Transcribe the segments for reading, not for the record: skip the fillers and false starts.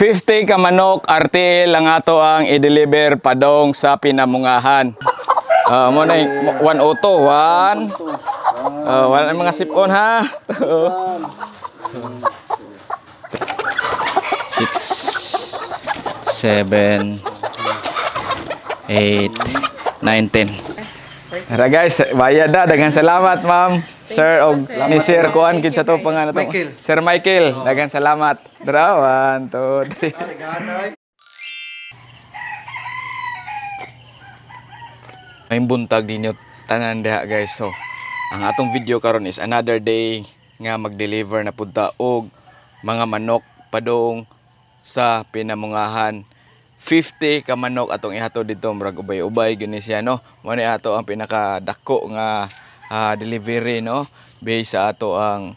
50 ka manok RTL ang ato ang i-deliver padong sa Pinamungahan. Mo na yung 1 auto, 1. Wala na mga sipon ha. 6 7 8 9 10. Tara guys, bayad na. Daghang salamat ma'am. Sir og ni Sir kuan kinsa to pangalan to? Sir Michael, daghang salamat. Tara, 1 2 3. May buntag ninyo tanan diha guys. So, ang atong video karon is another day nga mag-deliver na pud ta og mga manok padung sa Pinamungahan. 50 ka manok atong ihatod didto, murag ubay-ubay gyud ni siya no. Mo ni ato ang pinakadako nga delivery no, based sa ato ang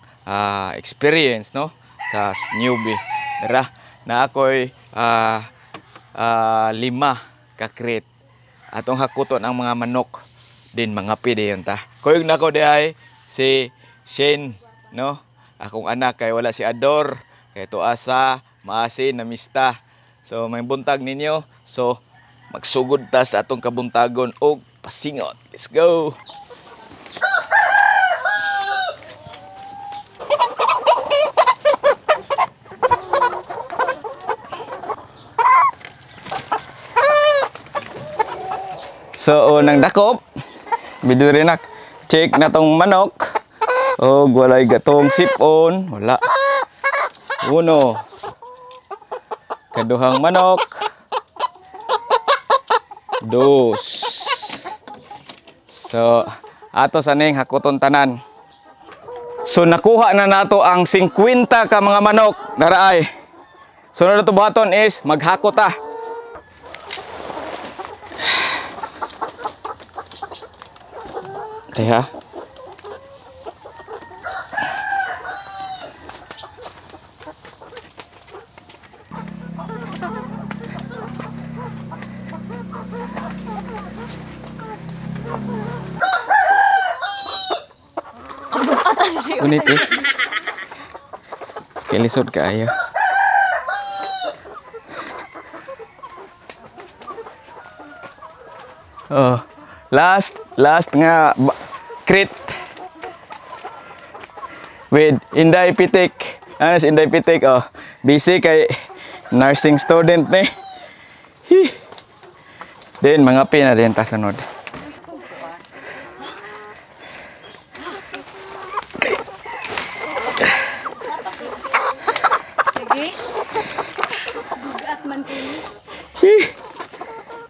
experience no sa newbie. Tara, na ako'y 5 ka crate. Atong hakuton ang mga manok din mga pidayon ta. Kuyog nako diay si Shane no, akong anak kay wala si Ador kay tuasa maasin na mista. So may buntag ninyo. So magsugod ta sa atong kabuntagon og pasingot. Let's go. So unang dakop, bido rin nak. Check na tong manok. Og walay gatong sipon, wala. Uno. Kaduhang manok. Dos. So ato saning hakuton tanan. So nakuha na nato ang 50 ka mga manok daraay. Sunod na to buhaton is maghakot ta. Teha. Unit eh. Kilisod kaayo. Oh, last nga crate with Inday Pitik. Ano si Inday Pitik? Oh, busy kay nursing student ni. Hi. Then mga pina din tasunod.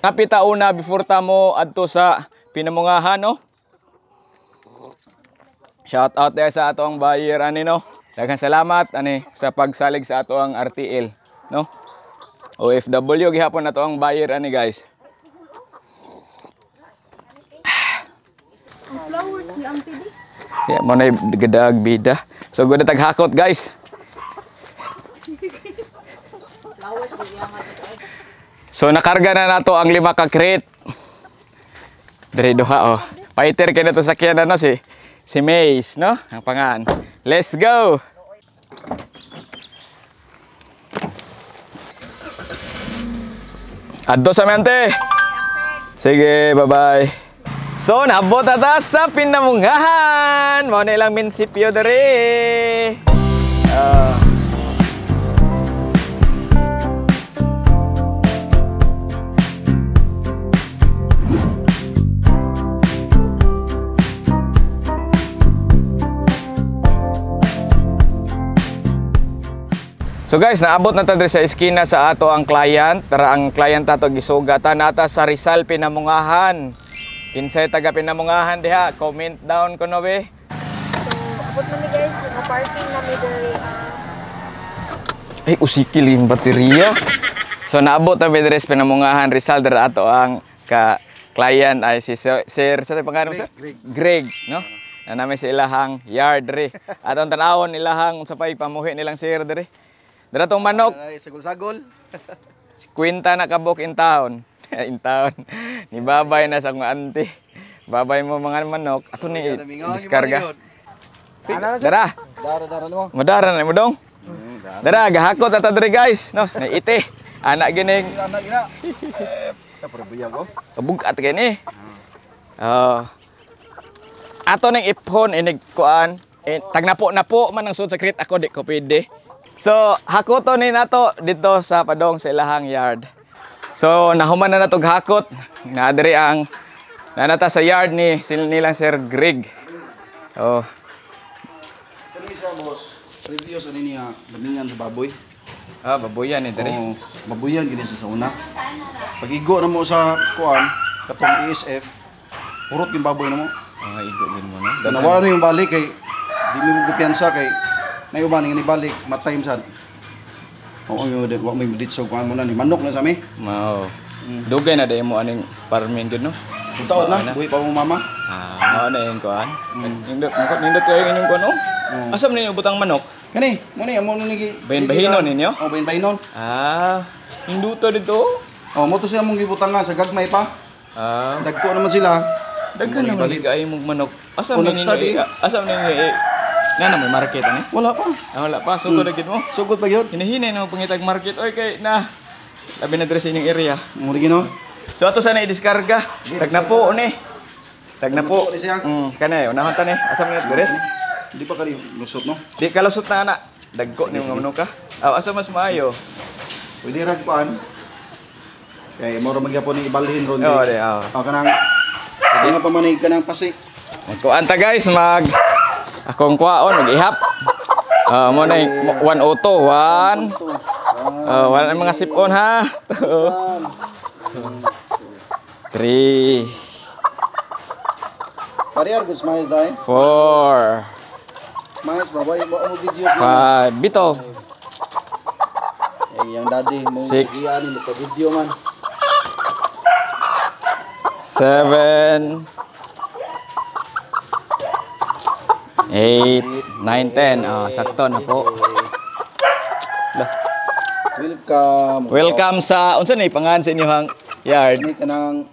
Kapita una before ta mo adto sa Pinamungahan no. Shout out dahil sa ato ang buyer ani no. Daghang salamat ani sa pagsalig sa ato ang RTL no. OFW gihapon ato ang buyer ani guys. Ang flowers ni ang TV. Yeah, mo na gadag bida. So good taghakot guys. So nakarga na nato ang 5 ka crate. Diri duha oh. Fighter kay nato sakyan ano si Mace no, ang pangan. Let's go. Adto sa mente. Sige, bye-bye. So naabot na ta sa Pinamungahan. Mao na ilang munisipyo diri. So guys, naabot na ta diri sa eskina sa ato ang client. Tara, ang client ato gisugatan nata sa Rizal Pinamungahan. Kinsay taga Pinamungahan diha, comment down kuno be. So abot na mi guys, naka-parking na mi diri. Ay, usikil yung baterya. So naabot na mi diri sa Pinamungahan Rizal diri ato ang ka client ay si Sir, sa pangalan mo sir? Greg. Greg, no? Na nami sa ilahang yard diri. Atong tan-awon ilahang unsa pay pamuhi nilang sir diri. Dara tong manok. Sagol-sagol. 50 na kabok in town. In town. Ni babay na sa akong auntie. Babay mo mga manok. Ato ni diskarga. Dara. Dara, dara mo. Madara na mo dong. Dara gahakot ta diri guys, no. Naiti. Anak gining Anak gina. Pero buyag oh. Bugat kini. Oh. Ato ning iphon inig kuan, tagnapo-napo man ang sud sa crate ako di ko pwede. So, hakoto ni nato dito sa padong sa ilahang yard. So, nahuman na natog hakot. Na diri ang nanata sa yard ni nilang Sir Greg. Oh, Kani siya boss. Review sa niya lamingan sa baboy. Ah, baboyan ni diri. Oo, baboyan gini sa una. Pag igo na mo sa kuan, katong ESF, purot yung baboy na mo. Ah, igo gid mo no. Nawala na yung balik kay di mo kumpiyansa kay naiuban nga ni balik matay sad. Oo, yung wa mo dito kuan mo na ni manok na sa mi. Mao. Dugay na dai mo aning farming gid no. Taon na, buhi pa mo mama. Ah, mao na yung kuan. Nindot, nindot kayo inyong kuan oh. Asa man ninyo butang manok? Kani, mo ni amo ni Bahin-bahinon ninyo? Oh, bahin-bahinon. Ah, hinduto dito. Oh, mo to sila mong gibutang nga sa gagmay pa. Ah, Dagko naman sila. daghan naman kay mong manok. Asa Oh, man nag-start ninyo? eh. Asa man ninyo? Na na may market ani? Wala pa. Ah, wala pa, sugod na gid mo. Sugod pa gyud. Hinahinay na mo pangitag market oy kay na. Labi na diri sa inyong area. Mo lagi no. So ato sana i-diskarga. Tagnapo ni. Tagnapo. Tagnapo ni siya. Kanay unahon ta ni. Asa man diri? Di pa kani lusot no. Di kalusot na ana. Dagko ni mga manok ka. Aw, asa mas maayo? Pwede ra kuan. Kay mo ra magyapon ni ibalhin ron. Oo, di, oo. Oh, kanang kanang pa man ni kanang pasik. Magkuan ta guys, mag akong kuwaon mag-ihap. Ah, mo na yung 102, 1. Ah, wala na mga sipon ha. 2 3 Parehar good smile dai. 4 Miles ba ba mo video. 5 bito. Eh, yang daddy mo Six. ni mo pa video man. 7 8 9 10. Ah, sakto na po. Lah, Welcome. welcome sa unsa ni pangalan sa inyong yard? Ni kanang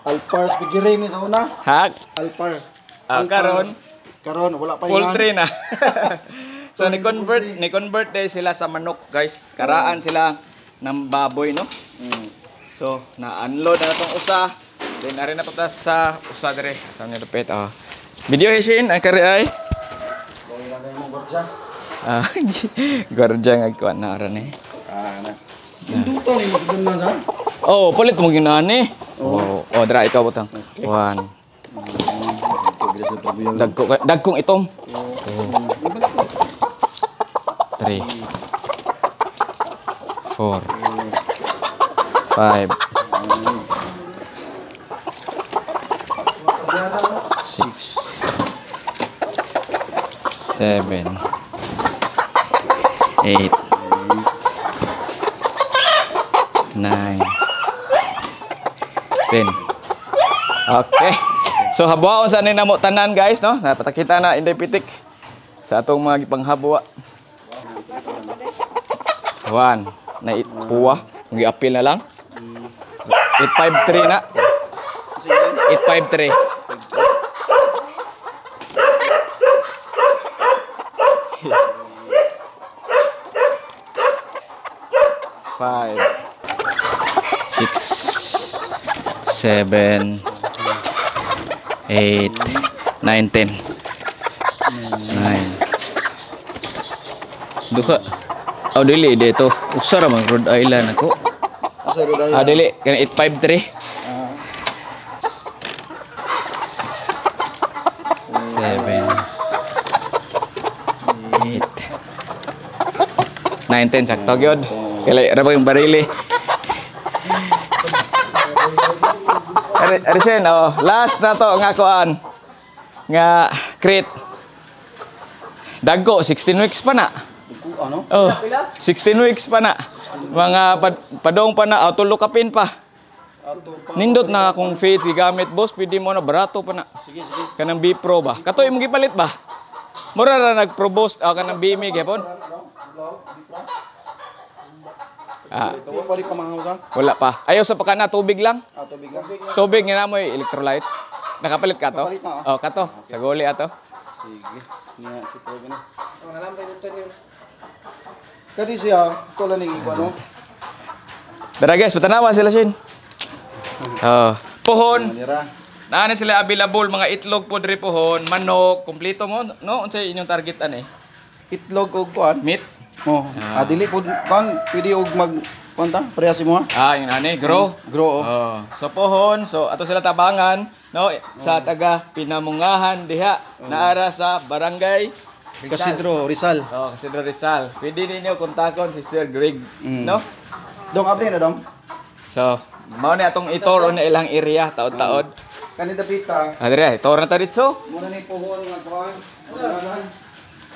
Alpar spigire ni sa una. Hak? Alpar. Ah, karon Karon wala pa poultry na. So ni convert day sila sa manok, guys. Karaan sila ng baboy no. So na-unload na tong usa. Then ari na pa sa usa dire. Asa niya dapit ah. Video Heshin ang kari ay. Bawin lang mo gorja. Ah, gorja nga kuan na ara ni. Ah, na. Induto ni mo na sa. Oh, palit mo ginani. Oh, oh, dra ikaw butang. One. Dagko dagkong itom. 2 3 4 5 6 7 8 9 10. Okay. So habuaon sa ni namo tanan guys no. Napatakita na inday pitik sa atong mga gipanghabuwa. 1 na puwa, giapil na lang. 853 na. 853. 5 6 7 8 9 10 9. Duha. Oh, dili dito. Usa ra man Rhode Island ako. Asa Rhode Island? Ah, dili kani 853. 7 8 9 10 sakto gyud. Kali ra ba yung barili? Ari ari oh, last na to nga kuan. Nga crate. Dagko 16 weeks pa na. Ano? Oh, 16 weeks pa na. Mga padong pa na, tulo kapin pa. Nindot na akong feeds gigamit boss, pwede mo na barato pa na. Sige, sige. Kanang B-Pro ba? Katoy imong gipalit ba? Mura ra nag-pro-boost kanang BMI gyapon. Ah, Wala pa rin pamahaw sa? Wala pa. Ayaw sa pakana, tubig lang. Ah, tubig lang. Tubig nga namoy electrolytes. Nakapalit ka to? Nakapalit na, Oh, kato. Sa guli ato. Sige. Nga, si Pro na. Kani siya, ito lang ning ikuan no. Tara guys, patanawa sila Shin. Oh, pohon. Manira. Naa na sila available mga itlog po diri pohon, manok, kumpleto mo no, unsay inyong target ani? Itlog og kuan. Meat. Oh, dili pud kuan, pwede og mag kuan ta, parehas mo ha. Ah, yung ani, grow. Grow. Oh. Oh. So pohon, so ato sila tabangan no sa taga Pinamungahan diha naara sa Barangay Rizal. Casidro Rizal. Oh, Casidro Rizal. Pwede ninyo kontakon si Sir Greg, no? Dong abli na dong. So, mao ni atong itoro na ilang area taod-taod. Kani dapita. Ah, dire, itoro na ta ditso. Muna ni pohon nga kuan. Pagdagan.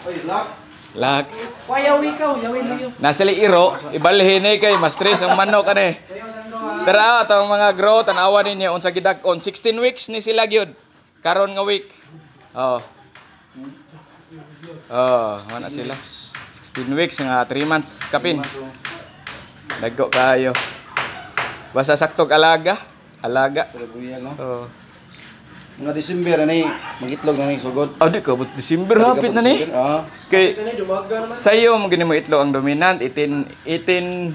Oy, lock. Lak. Yawi ka, yawi mo yun. Nasa iro, ibalhin eh kay mas stress ang manok ani. Tara atong mga grow tan-awa ninyo unsa gidak-on 16 weeks ni sila gyud. Karon nga week. Oh. Oh, mana sila. 16 weeks nga 3 months kapin. Dagko kayo. Basta saktog alaga. Alaga. Pero no. Oh. Mga December na ni, magitlog na ni sugod. Oh, di ka but December hapit na ni. Ah. Kay Kanay dumaga naman. sayo mo gini mo itlog ang dominant 18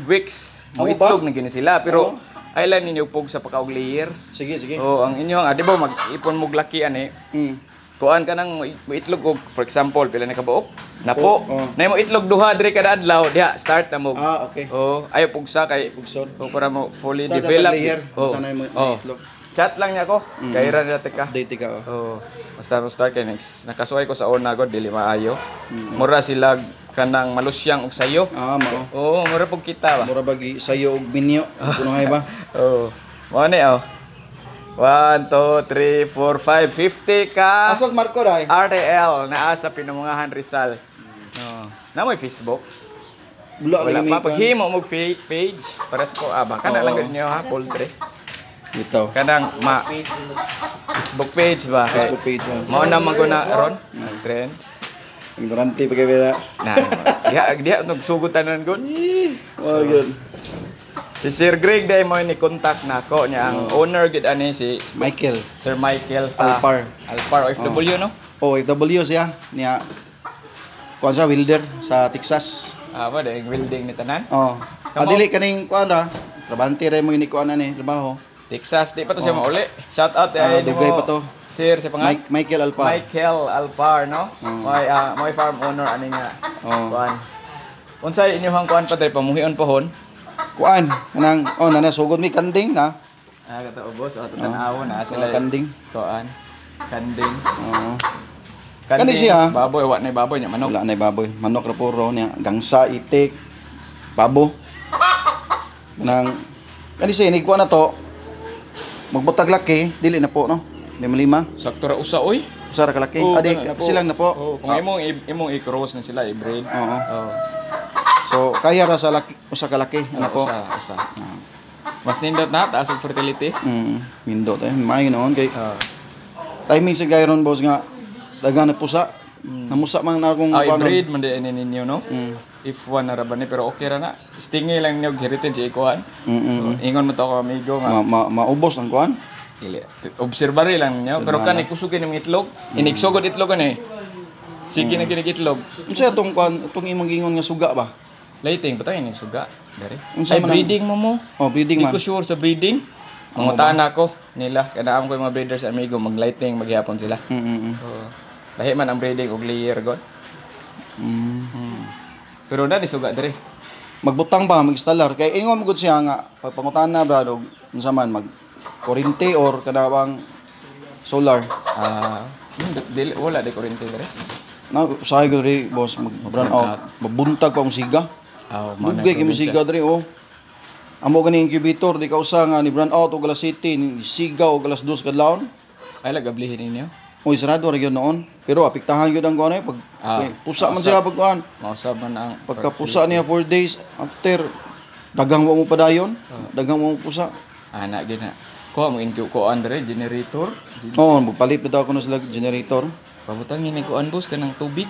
weeks mo Amo ba? itlog na gini sila pero ay lang ninyo pug sa pakaog layer. Sige, sige. Oh, ang inyo ang di ba mag-ipon mo laki ani. Kuan ka nang mo itlog og for example pila na ka buok? Napo. Oh. Na mo itlog duha diri kada adlaw diha start na mo. Ah, okay. Oh, ayo pugsa kay Pugson. Oh, para mo fully Start na develop. layer. Oh. Basta na mo Oh. itlog. Chat lang niya ako. Kay ra nila ka. Update ka. Oh. Oh, basta mo start kay next. Nakasuway ko sa una god dili maayo. Mura sila kanang malusyang og sayo. Ah, mao. Oo, mura pug kita ba. Mura bagi sayo og minyo. Kuno hay ba? Oo. Mao ni oh. 1 2 3 4 5 50 ka. Asas Marco dai. RTL naa sa Pinamungahan Rizal. No. Na mo'y Facebook. Wala Wala lagi pa may paghimo mo page para sa ko aba kana lang gud niyo ha poultry. Ito. Kanang ma Facebook page ba? Kay- Facebook page ba? Mao na man ko na ron. Ang trend. Ignorante pa kay bera. Na, diha diha nagsugod tanan gud. Oh, good. Si Sir Greg dai mo ni contact nako niya ang owner gid ani si Michael. Sir Michael sa Alpar. Alpar OFW no? Oh, W siya niya. Kuan siya welder sa Texas. Ah, ba dai welding ni tanan. Oh. Kamo- Adili kaning kuan ra. Trabante ra mo ini kuan ani trabaho. Texas di pa to siya mauli. Shout out Ah, ay dugay pa to. Sir sa pangalan Mike, Michael Alpar. Michael Alpar no? May may farm owner ani nga. Oh. Kuan. Unsay inyong kuan pa diri pamuhion pohon? Kuan kanang oh nana sugod mi kanding na. Ah, kato ubos oh, tan-awon na sila. Mga kanding. Kuan. Kanding. Oo. Kanding. Kani siya? Baboy wa na baboy nya manok. Wala na baboy. Manok ra puro niya. Gangsa, itik, babo. Nang kani siya ni kuan na to. Magbutag laki, dili na po no. Lima lima. Sakto ra usa oy. Usa ra ka laki. Oo, Adi kana na po. silang na po. Oo, kung imong imong i-cross na sila i-breed. Oo. Oo. So kaya ra sa laki, usa ka laki ano po. Usa, usa. Mas nindot na taas og fertility. Mindo tayo. Maayo noon kay Oo. timing sa gayron boss nga dagan na pusa. Namusa man na akong Ah, kuan ron. i-breed man di ani ninyo no. If one na ra ba ni pero okay ra na. Stingy lang ninyo og heritage ikuan. So, ingon mo to ako amigo nga. Ma, ma, maubos ang kuan. Ili. Obserbari lang ninyo pero kani kusugin imong itlog. Inigsugod itlog ani. Sige na ginig itlog. Unsa atong kuan atong imong gingon nga suga ba? Lighting patay ni suga. Dari. Unsa Ay man ang- breeding mo mo. Oh, breeding Di man. ko sure sa breeding. Mangutaan ako nila. Kanaam ko yung mga breeders amigo maglighting maghihapon sila. Oo. Lahi man ang breeding og layer god. Pero na ni suga diri. Magbutang ba mag-installer kay ingon mo gud siya nga pagpangutan na brad og unsa man mag kuryente or kanabang solar. Ah, dili wala di kuryente diri. Na usahay ko diri boss mag brown out. Mabuntag pa ang siga. Ah, mao na Dugay kay mo siga diri oh. Amo gani incubator di ka usa nga ni brown out og alas 7 ni siga og alas 2 kadlawon. Ay lagablihin ninyo. Oy sarado ra gyud noon. Pero apektahan gyud ang kuan eh pag Ah, pusa man siya pag kuan. Mausab man ang Pagkapusa niya 4 days after daghang wa mo padayon, daghang wa mo pusa. Ana gyud na. Kuha mo inyo kuan diri generator. Oo, oh, magpalit pa daw ko na sila generator. Pabutang ini kuan boss kanang tubig.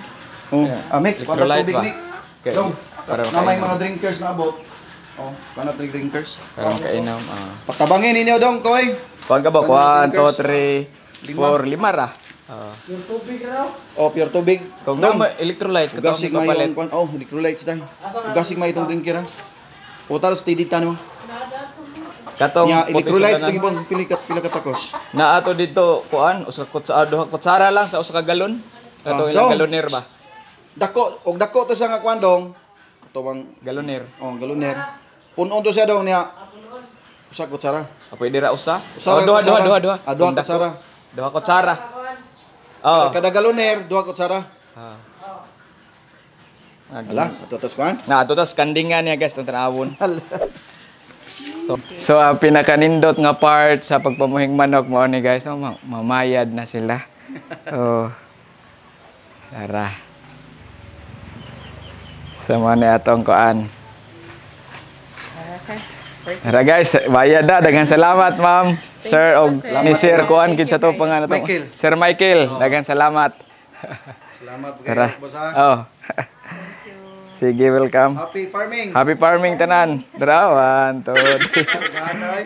Oh, Yeah. ah, Mick, kuan ta Electrolytes tubig, ba? Mick. Kay, Dong, para na may makainom. mga drinkers na abot. Oh, kuan na drinkers. Para makainom. Ah. Patabangin ninyo dong, koy. Kuan ka ba? Kuan 1, 2, 3, 4, 5 ra. Oh, pure tubig. Kung Dong, na electrolytes katong ugasig may kapalit. yung kwan. Oh, electrolytes dai. Ugasig may itong drinker ha. O taros tidita nimo. Katong Nya puti electrolytes sa itong tanan. ibon pili ka pila ka takos. Naa to dito kuan usa ka kutsara, duha kutsara lang sa usa ka galon. Katong Ah, ilang dong. galoner ba? Dako, og dako to sa nga kwan dong. Ito bang Galoner. oh, galoner. Punon to siya dong niya. Usa kutsara. Ah, pwede ra usa. Usa Oh, ra duha, duha, kutsara. duha, duha. Ah, duha Kung dako. kutsara. Duha kutsara. Oh. Kada galoner, duha kutsara. Ah. Ala, ato tas kwan. Na ato tas kandingan niya guys, tong tanawon. So ang pinakanindot nga part sa pagpamuhing manok mao ni guys, no, mamayad na sila. Oh. Tara. Sa mga ni atong kuan. Tara, sir. Tara guys, bayad na. Daghang salamat, ma'am. Sir, og ni Sir Kuan kinsa to pangalan to? Michael. Sir Michael, daghang salamat. Salamat Tara. kayo, boss ha. Oh. Sige, welcome. Happy farming. Happy farming tanan. Tara, one, two, three. Ay.